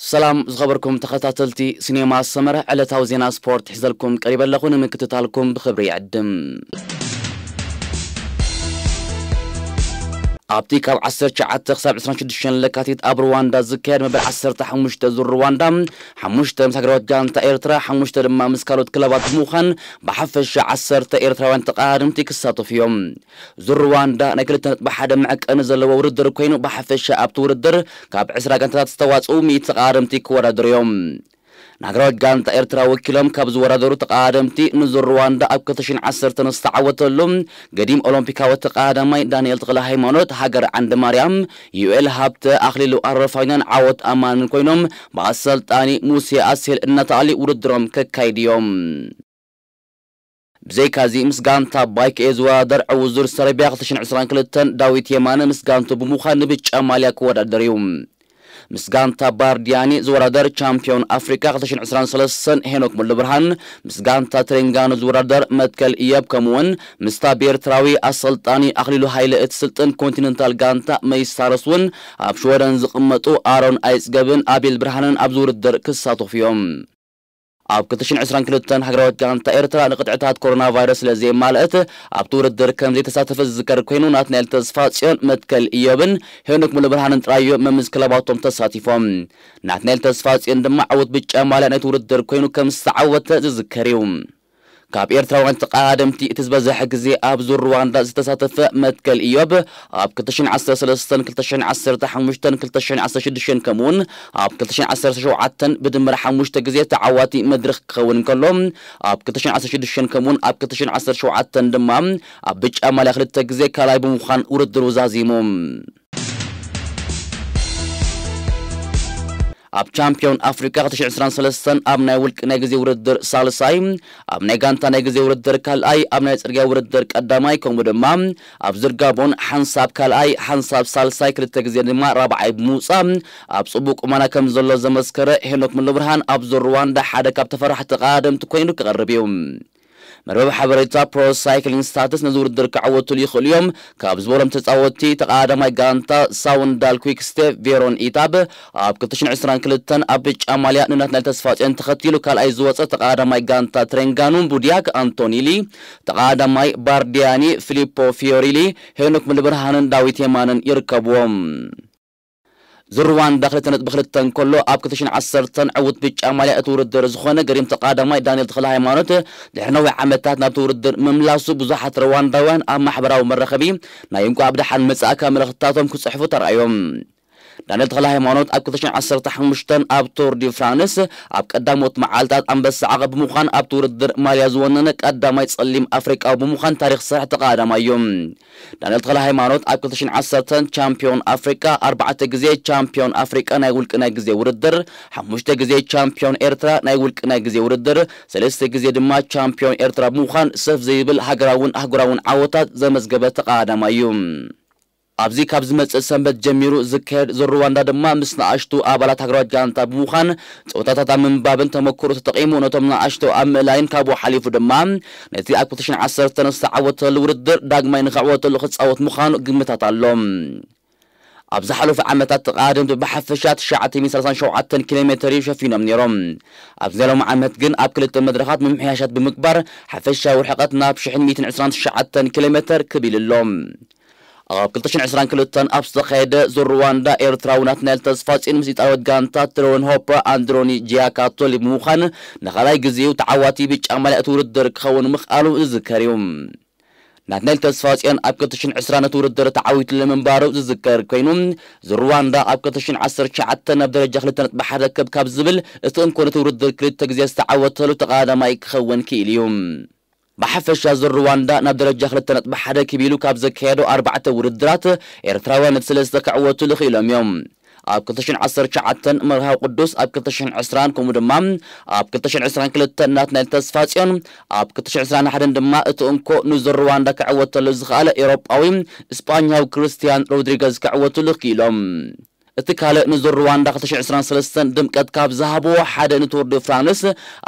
ሰላም ዝኸበርኩም ተኸታተልቲ ሲኔማ ሰመረ፣ ዕለታዊ ዜና ስፖርት ሒዘልኩም ቀሪበ ኣለኹ። ንምክትታልኩም ብኽብሪ ይዕድም። ኣብቲ ካብ ዓሰርተ ትሽዓተ ክሳብ ዕስራን ሽዱሽተን ለካቲት ኣብ ሩዋንዳ ዝካየድ መበል ዓሰርተ ሓሙሽተ ዙር ሩዋንዳ፣ ሓሙሽተ ምስ ሃገራዊት ጋንታ ኤርትራ፣ ሓሙሽተ ድማ ምስ ካልኦት ክለባት ብምዃን ብሓፈሻ ዓሰርተ ኤርትራውያን ተቐዳደምቲ ክሳተፉ እዮም። ዙር ሩዋንዳ ናይ ክልተ ነጥቢ ሓደ መዐቀኒ ዘለዎ ውድድር ኮይኑ፣ ብሓፈሻ ኣብቲ ውድድር ካብ ዕስራ ጋንታታት ዝተዋጽኡ ሚእቲ ተቐዳደምቲ ክወዳደሩ እዮም። ንሃገራዊት ጋንታ ኤርትራ ወኪሎም ካብ ዝወዳደሩ ተቐዳደምቲ፣ ንዙር ሩዋንዳ ኣብ ክልተ ሽሕን ዓሰርተን ዝተዓወተሉ ገዲም ኦሎምፒካዊ ተቐዳዳማይ ዳንኤል ተኽለ ሃይማኖት፣ ሃገር ዓንደ ማርያም፣ ዩኤል ሃብተ፣ ኣኽሊሉ ኣረፋይናን ዓወት ኣማንን ኮይኖም ብኣሰልጣኒ ሙሴ ኣስሄል እናተኣሊ ውድድሮም ከካይዱ እዮም። ብዘይካዚ ምስ ጋንታ ባይክ ኤ ዝወዳደር ዕዉት ዙር ሰርቢያ ክልተ ሽሕን ዕስራን ክልተን ዳዊት የማነ ምስ ጋንቱ ብምዃን ንብጫ ማልያ ክወዳደር እዩ። ምስ ጋንታ ባርዲያኒ ዝወዳደር ቻምፒዮን ኣፍሪቃ ክልተ ሽሕን ዕስራን ሰለስተን ሄኖክ ሙሉብርሃን፣ ምስ ጋንታ ትሬንጋኑ ዝወዳደር መትከል እየብ፣ ከምኡውን ምስታ ብኤርትራዊ ኣሰልጣኒ ኣኽሊሉ ሃይለ እትስልጥን ኮንቲነንታል ጋንታ መይሳረስ እውን ኣብ ሽወደን ዝቕመጡ ኣሮን ኣይጽገብን ኣቤል ብርሃንን ኣብዚ ውድድር ክሳተፉ እዮም። ኣብ ክልተ ሽሕን ዕስራን ክልተን ሃገራዊት ጋንታ ኤርትራ ንቅጥዕታት ኮሮና ቫይረስ ስለ ዘየማልአት ኣብቲ ውድድር ከም ዘይተሳተፈ ዝዝከር ኮይኑ፣ ናትናኤል ተስፋ ጽዮን፣ መትከል እዮብን ሄኖክ ሙሉብርሃንን ጥራይ እዮም መምዝ ክለባቶም ተሳቲፎም። ናትናኤል ተስፋ ጽዮን ድማ ዕዉት ብጫ ማልያ ናይቲ ውድድር ኮይኑ ከም ዝተዓወተ ዝዝከር እዩ። ካብ ኤርትራውያን ተቐዳደምቲ እቲ ዝበዝሐ ግዜ ኣብ ዙር ሩዋንዳ ዝተሳተፈ መትከል እዮብ፣ ኣብ ክልተ ሽሕን ዓሰርተ ሰለስተን፣ ክልተ ሽሕን ዓሰርተ ሓሙሽተን፣ ክልተ ሽሕን ዓሰርተ ሽዱሽተን ከምኡውን ኣብ ክልተ ሽሕን ዓሰርተ ሸውዓተን ብድምር ሓሙሽተ ግዜ ተዓዋቲ መድረኽ ክኸውን እንከሎ፣ ኣብ ክልተ ሽሕን ዓሰርተ ሽዱሽተን ከምኡውን ኣብ ክልተ ሽሕን ዓሰርተ ሸውዓተን ድማ ኣብ ብጫ ማልያ ክልተ ግዜ ካልኣይ ብምዃን ውድድሩ ዛዚሙ። ኣብ ቻምፒዮን ኣፍሪቃ ክልተ ሽሕን ዕስራን ሰለስተን ኣብ ናይ ውልቂ ናይ ግዜ ውድድር ሳልሳይ፣ ኣብ ናይ ጋንታ ናይ ግዜ ውድድር ካልኣይ፣ ኣብ ናይ ጽርግያ ውድድር ቀዳማይ፣ ከምኡ ድማ ኣብ ዝርጋቦን ሓንሳብ ካልኣይ፣ ሓንሳብ ሳልሳይ፣ ክልተ ግዜ ድማ ራብዓይ ብምውጻእ ኣብ ጽቡቅ ቁመና ከም ዘሎ ዘመስከረ ሄኖክ ሙሉብርሃን፣ ኣብ ዙር ሩዋንዳ ሓደ ካብ ተፈራሕቲ ተቐዳደምቲ ኮይኑ ክቐርብ እዩ። መርበብ ሓበሬታ ፕሮ ሳይክሊንግ ስታትስ ነዚ ውድድር ክዕወቱሉ ይኽእሉ እዮም ካብ ዝበሎም ተጻወትቲ፣ ተቐዳዳማይ ጋንታ ሳውንዳል ኩክ ስቴፕ ቬሮን ኢታብ ኣብ ክልተ ሽሕን ዕስራን ክልተን ኣብ ብጫ ማልያ ንናትናኤል ተስፋጽዮን ተኸቲሉ ካልኣይ ዝወጸ፣ ተቐዳዳማይ ጋንታ ትሬንጋኑ ቡዲያክ ኣንቶኒሊ፣ ተቐዳዳማይ ባርዲያኒ ፊሊፖ ፊዮሪሊ፣ ሄኖክ ሙሉብርሃንን ዳዊት የማነን ይርከብዎም። ዙር ሩዋንዳ ክልተ ነጥቢ ክልተ እንከሎ፣ ኣብ ክልተ ሽሕን ዓሰርተን ዕዉት ብጫ ማልያ እቲ ውድድር ዝኾነ ገዲም ተቐዳዳማይ ዳንኤል ተኽለ ሃይማኖት፣ ድሕሪ ነዊሕ ዓመታት ናብቲ ውድድር ምምላሱ፣ ብዙሓት ሩዋንዳውያን ኣብ ማሕበራዊ መራኸቢ ናይ እንቋዕ ብደሓን መጻእካ መልእኽትታቶም ክጽሕፉ ተራእዮም። ዳንኤል ተኽለ ሃይማኖት ኣብ ክልተ ሽሕን ዓሰርተ ሓሙሽተን ኣብ ቱር ዲ ፍራንስ ኣብ ቀዳሞት መዓልታት ኣንበሳ ዓቐብ ብምዃን ኣብቲ ውድድር ማልያ ዝወነነ ቀዳማይ ጸሊም ኣፍሪቃዊ ብምዃን ታሪኽ ዝሰርሐ ተቐዳዳማይ እዩ። ዳንኤል ተኽለ ሃይማኖት ኣብ ክልተ ሽሕን ዓሰርተን ቻምፒዮን ኣፍሪቃ፣ ኣርባዕተ ግዜ ቻምፒዮን ኣፍሪቃ ናይ ውልቂ ናይ ግዜ ውድድር፣ ሓሙሽተ ግዜ ቻምፒዮን ኤርትራ ናይ ውልቂ ናይ ግዜ ውድድር፣ ሰለስተ ግዜ ድማ ቻምፒዮን ኤርትራ ብምዃን ሰፍ ዘይብል ሃገራውን ኣህጉራውን ዓወታት ዘመዝገበ ተቐዳዳማይ እዩ። ኣብዚ ካብ ዝመጽእ ሰንበት ጀሚሩ ዝካየድ ዙር ሩዋንዳ ድማ ምስ ንኣሽቱ ኣባላት ሃገራዊት ጋንታ ብምዃን ጸወታታት ኣብ ምንባብን ተመክሮ ተጠቒሙ ነቶም ንኣሽቱ ኣብ ምእላይን ካብኡ ሓሊፉ ድማ ነቲ ኣብ ክልተ ሽሕን ዓሰርተን ዝተዓወተሉ ውድድር ዳግማይ ንኽዕወተሉ ክጻወት ምዃኑ ግምታት ኣሎ። ኣብ ዝሓለፉ ዓመታት ተቐዳደምቲ ብሓፈሻ ትሽዓተ ሚእትን ሰላሳን ሸውዓተን ኪሎ ሜተር እዩ ሸፊኖም ነይሮም። ኣብዚ ናይ ሎሚ ዓመት ግን ኣብ ክልተ መድረኻት ምምሕያሻት ብምግባር ሓፈሻዊ ርሕቐት ናብ ሽሕን ሚእትን ዕስራን ትሽዓተን ኪሎ ሜተር ክብ ኢሉ ኣሎ። ኣብ ክልተ ሽሕን ዕስራን ክልተን ኣብ ዝተኻየደ ዙር ሩዋንዳ፣ ኤርትራዊ ናትናኤል ተስፋጽዮን ምስ ኢጣልያዊት ጋንታ ትሮወን ሆፐ ኣንድሮኒ ጂያካቶሊ ብምዃን ንኻልኣይ ግዜኡ ተዓዋቲ ብጫ ማልያ እቲ ውድድር ክኸውን ምኽኣሉ ዝዝከር እዩ። ናትናኤል ተስፋጽዮን ኣብ ክልተ ሽሕን ዕስራን ነቲ ውድድር ተዓዊትሉ ምንባሩ ዝዝከር ኮይኑ፣ ዙር ሩዋንዳ ኣብ ክልተ ሽሕን ዓሰርተ ትሽዓተን ናብ ደረጃ ክልተ ነጥቢ ሓደ ክብ ካብ ዝብል እቲ እንኮ ነቲ ውድድር ክልተ ግዜ ዝተዓወተሉ ተቐዳዳማይ ክኸውን ክኢሉ እዩ። ብሓፈሻ ዙር ሩዋንዳ ናብ ደረጃ ክልተ ነጥቢ ሓደ ክብ ኢሉ ካብ ዘካየዶ ኣርባዕተ ውድድራት ኤርትራውያን ነቲ ሰለስተ ክዕወቱሉ ክኢሎም እዮም። ኣብ ክልተ ሽሕን ዓሰርተ ትሽዓተን መርሃዊ ቅዱስ፣ ኣብ ክልተ ሽሕን ዕስራን ከምኡ ድማ ኣብ ክልተ ሽሕን ዕስራን ክልተን ናትናኤል ተስፋጽዮን፣ ኣብ ክልተ ሽሕን ዕስራን ሓደን ድማ እቲ እንኮ ንዙር ሩዋንዳ ክዕወተሉ ዝኸኣለ ኤውሮጳዊ ስጳኛዊ ክርስቲያን ሮድሪገዝ ክዕወቱሉ ክኢሎም። እቲ ካልእ ንዙር ሩዋንዳ ክልተ ሽሕን ዕስራን ሰለስተን ድምቀት ካብ ዝሃብዎ ሓደ ንቱር ዲ ፍራንስ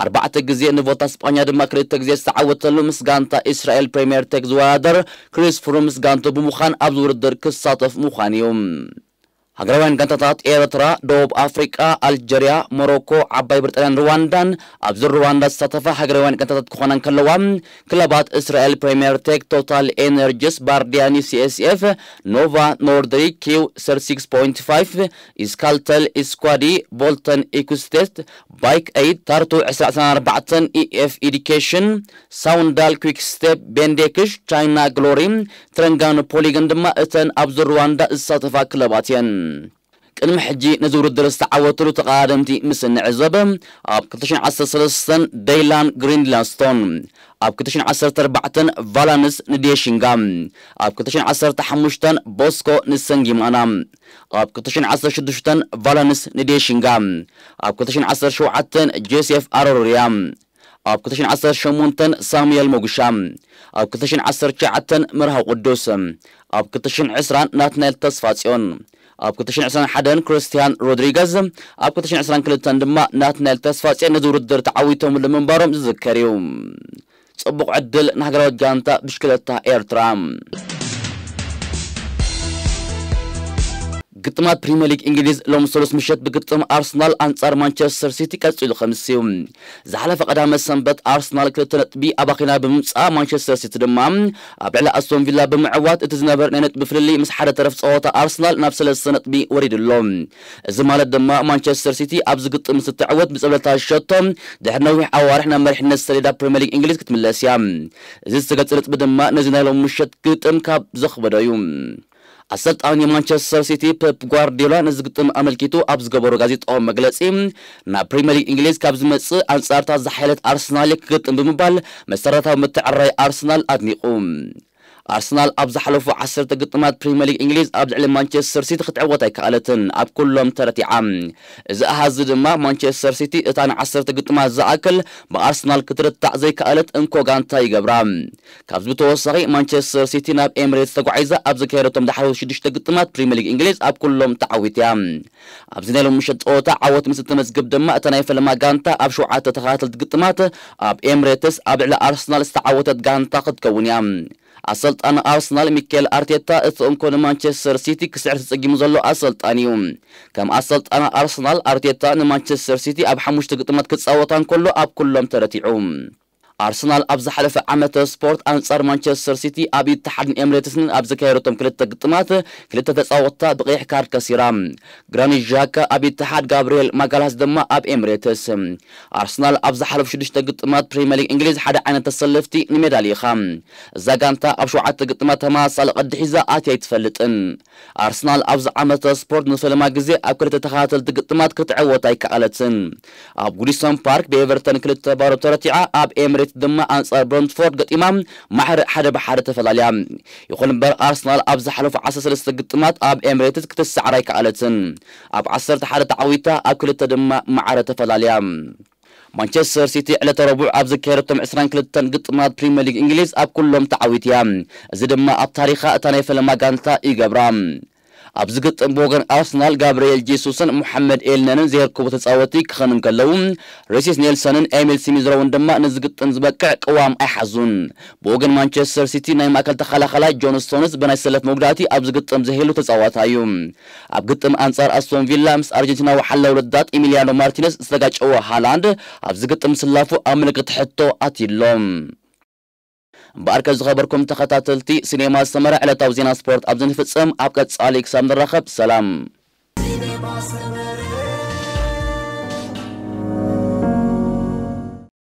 ኣርባዕተ ግዜ ንቮልታ ስጳኛ ድማ ክልተ ግዜ ዝተዓወተሉ ምስ ጋንታ እስራኤል ፕሪምየር ቴክ ዝወዳደር ክሪስ ፍሩም ምስ ጋንቱ ብምዃን ኣብዚ ውድድር ክሳተፍ ምዃኑ እዩ። ሃገራውያን ጋንታታት ኤርትራ፣ ደቡብ ኣፍሪቃ፣ ኣልጀርያ፣ ሞሮኮ፣ ዓባይ ብሪጣንያን ሩዋንዳን ኣብ ዙር ሩዋንዳ ዝሳተፋ ሃገራውያን ጋንታታት ክኾና እንከለዋ፣ ክለባት እስራኤል ፕሪምየር ቴክ፣ ቶታል ኤነርጂስ፣ ባርዲያኒ፣ ሲኤስኤፍ፣ ኖቫ ኖርድሪክ፣ ኪው ሰርቲ ሲክስ ፖይንት ፋይቭ፣ ኢስካልተል፣ ኢስኳዲ፣ ቦልተን፣ ኢኩስቴት፣ ባይክ ኤይት፣ ታርቱ ዕስራ ዕስራን ኣርባዕተን፣ ኢኤፍ ኢዲኬሽን፣ ሳውንዳል፣ ኩክ ስቴፕ፣ ቤንዴክሽ፣ ቻይና ግሎሪ፣ ትረንጋን ፖሊገን ድማ እተን ኣብ ዙር ሩዋንዳ ዝሳተፋ ክለባት እየን። ቅድሚ ሕጂ ነዚ ውድድር ዝተዓወትሉ ተቐዳደምቲ ምስ እንዕዘብ፣ ኣብ ክልተ ሽሕን ዓሰርተ ሰለስተን ደይላን ግሪንላስቶን፣ ኣብ ክልተ ሽሕን ዓሰርተ ኣርባዕተን ቫላንስ ንዴሽንጋ፣ ኣብ ክልተ ሽሕን ዓሰርተ ሓሙሽተን ቦስኮ ንሰንጊማና፣ ኣብ ክልተ ሽሕን ዓሰርተ ሽዱሽተን ቫላንስ ንዴሽንጋ፣ ኣብ ክልተ ሽሕን ዓሰርተ ሸውዓተን ጆሴፍ ኣሮርያ፣ ኣብ ክልተ ሽሕን ዓሰርተ ሸሞንተን ሳሙኤል መጉሻ፣ ኣብ ክልተ ሽሕን ዓሰርተ ትሽዓተን መርሃዊ ቅዱስ፣ ኣብ ክልተ ሽሕን ዕስራን ናትናኤል ተስፋጽዮን፣ ኣብ ክልተ ሽሕን ዕስራን ሓደን ክርስቲያን ሮድሪገዝ፣ ኣብ ክልተ ሽሕን ዕስራን ክልተን ድማ ናትናኤል ተስፋጽዮን ነዚ ውድድር ተዓዊቶምሉ ምንባሮም ዝዝከር እዩ። ጽቡቕ ዕድል ንሃገራዊት ጋንታ ብሽክለታ ኤርትራ። ግጥማት ፕሪምየር ሊግ እንግሊዝ ሎም ሰሉስ ምሸት ብግጥም ኣርሰናል ኣንጻር ማንቸስተር ሲቲ ቀጺሉ ከምሲ እዩ። ዝሓለፈ ቀዳመ ሰንበት ኣርሰናል ክልተ ነጥቢ ኣባኺና ብምምጻእ፣ ማንቸስተር ሲቲ ድማ ኣብ ልዕሊ ኣስቶን ቪላ ብምዕዋት፣ እቲ ዝነበር ናይ ነጥቢ ፍልልይ ምስ ሓደ ተረፍ ጸወታ ኣርሰናል ናብ ሰለስተ ነጥቢ ወሪዱ ኣሎ። እዚ ማለት ድማ ማንቸስተር ሲቲ ኣብዚ ግጥም ምስ እትዕወት፣ ብጸብለልታ ሸቶ ድሕሪ ነዊሕ ኣዋርሕ ናብ መሪሕነት ሰሌዳ ፕሪምየር ሊግ እንግሊዝ ክትምለስ እያ። እዚ ዝተገልጸ ነጥቢ ድማ ነዚ ናይ ሎም ምሸት ግጥም ካብ ዘኽበዶ እዩ። ኣሰልጣኒ ማንቸስተር ሲቲ ፔፕ ጓርዲዮላ ነዚ ግጥም ኣመልኪቱ ኣብ ዝገበሮ ጋዜጣዊ መግለጺ፣ ናብ ፕሪምየር ሊግ እንግሊዝ ካብ ዝመጽእ ኣንጻርታ ዝሓየለት ኣርሰናል ክግጥም ብምባል መሰረታዊ ምትዕርራይ ኣርሰናል ኣድኒቑ። ኣርሰናል ኣብ ዝሓለፉ ዓሰርተ ግጥማት ፕሪምየር ሊግ እንግሊዝ ኣብ ልዕሊ ማንቸስተር ሲቲ ክትዕወት ኣይከኣለትን፣ ኣብ ኩሎም ተረቲዓ። እዚ ኣሃዝ ድማ ማንቸስተር ሲቲ እታ ንዓሰርተ ግጥማት ዝኣክል ብኣርሰናል ክትርታዕ ዘይከኣለት እንኮ ጋንታ ይገብራ። ካብዚ ብተወሳኺ ማንቸስተር ሲቲ ናብ ኤምሬትስ ተጓዒዛ ኣብ ዘካየደቶም ዝሓለፉ ሽዱሽተ ግጥማት ፕሪምየር ሊግ እንግሊዝ ኣብ ኩሎም ተዓዊታ እያ። ኣብዚ ናይ ሎም ምሸት ጸወታ ዓወት ምስ እተመዝግብ ድማ እታ ናይ ፈለማ ጋንታ ኣብ ሸውዓተ ተኸታተልቲ ግጥማት ኣብ ኤምሬትስ ኣብ ልዕሊ ኣርሰናል ዝተዓወተት ጋንታ ክትከውን እያ። ኣሰልጣኒ ኣርሰናል ሚኬል ኣርቴታ እቲ እንኮ ንማንቸስተር ሲቲ ክስዕር ተጸጊሙ ዘሎ ኣሰልጣኒ እዩ። ከም ኣሰልጣኒ ኣርሰናል ኣርቴታ ንማንቸስተር ሲቲ ኣብ ሓሙሽተ ግጥማት ክጻወታ እንከሎ ኣብ ኩሎም ተረቲዑ። ኣርሰናል ኣብ ዝሓለፈ ዓመተ ስፖርት ኣንጻር ማንቸስተር ሲቲ ኣብ ኢትሓድን ኤምሬትስን ኣብ ዘካየደቶም ክልተ ግጥማት ክልተ ተጻወትታ ብቐይሕ ካርድ ከሲራ። ግራኒት ዣካ ኣብ ኢትሓድ፣ ጋብርኤል ማጋላስ ድማ ኣብ ኤምሬትስ። ኣርሰናል ኣብ ዝሓለፉ ሽዱሽተ ግጥማት ፕሪምየር ሊግ እንግሊዝ ሓደ ዓይነት ተሰለፍቲ ንሜዳ ልኢኻ። እዛ ጋንታ ኣብ ሸውዓተ ግጥማት ተመሳሳሊ ቅዲ ሒዛ ኣትያ ኣይትፈልጥን። ኣርሰናል ኣብዚ ዓመተ ስፖርት ንፈለማ ግዜ ኣብ ክልተ ተኸታተልቲ ግጥማት ክትዕወት ኣይከኣለትን። ኣብ ጉዲሰን ፓርክ ብኤቨርተን ክልተ ባዶ ተረቲዓ፣ ኣብ ኤምሬትስ ድማ ኣንጻር ብረንትፎርድ ገጢማ ማሕረ ሓደ ብሓደ ተፈላልያ። ይኹን እምበር ኣርሰናል ኣብ ዝሓለፉ ዓሰርተ ሰለስተ ግጥማት ኣብ ኤምሬትስ ክትሰዓር ኣይከኣለትን። ኣብ ዓሰርተ ሓደ ተዓዊታ፣ ኣብ ክልተ ድማ ማዕረ ተፈላልያ። ማንቸስተር ሲቲ ዕለተ ረቡዕ ኣብ ዝካየደቶም ዕስራን ክልተን ግጥማት ፕሪምየር ሊግ እንግሊዝ ኣብ ኩሎም ተዓዊትያ። እዚ ድማ ኣብ ታሪኻ እታ ናይ ፈለማ ጋንታ ይገብራ። ኣብዚ ግጥም ብወገን ኣርሰናል ጋብርኤል ጄሱስን ሞሓመድ ኤልነንን ዘየርከቡ ተጻወቲ ክኸኑ እንከለዉ፣ ሬሲስ ኔልሰንን ኤሚል ስሚዝሮውን ድማ ነዚ ግጥም ዝበቅዕ ቅዋም ኣይሓዙን። ብወገን ማንቸስተር ሲቲ ናይ ማእከል ተኸላኸላይ ጆን ስቶንስ ብናይ ሰለፍ መጉዳእቲ ኣብዚ ግጥም ዘየህሉ ተጻዋታይ እዩ። ኣብ ግጥም ኣንጻር ኣስቶን ቪላ ምስ ኣርጀንቲናዊ ሓላው ልዳት ኢሚሊያኖ ማርቲነስ ዝተጋጨወ ሃላንድ ኣብዚ ግጥም ምስላፉ ኣብ ምልክት ሕቶ ኣትዩሎ። እምበኣርከ ዝኸበርኩም ተኸታተልቲ ሲኔማ ሰመረ ዕለታዊ ዜና ስፖርት ኣብዚ ንፍጽም። ኣብ ቀጻሊ ክሳብ ንራኸብ ሰላም።